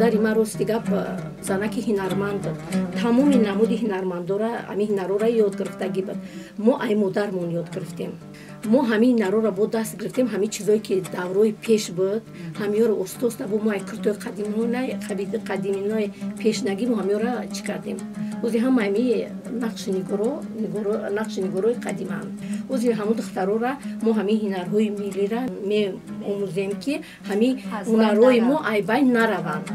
Модари ман, рости гап, занаки ҳунарманд буд. Тамоми намуди ҳунармандора, ҳамин ҳунарҳоро ёд гирифтагӣ буд. Мо ай модармон ёд гирифтем. Мо ҳамин ҳунарҳоро бо даст гирифтем, ҳамин чизое ки даврои пеш буд, ҳамиёро оста-оста бо мо ай куртои қадиминои пешнагӣ мо ҳамиёро чӣ кардем. Ози ҳама ҳами нақши нигорои қадиманд. Ози ҳамун духтарора мо ҳамин ҳунарҳои миллира меомӯзем, ки ҳамин ҳунарҳои мо ай байн нараванд.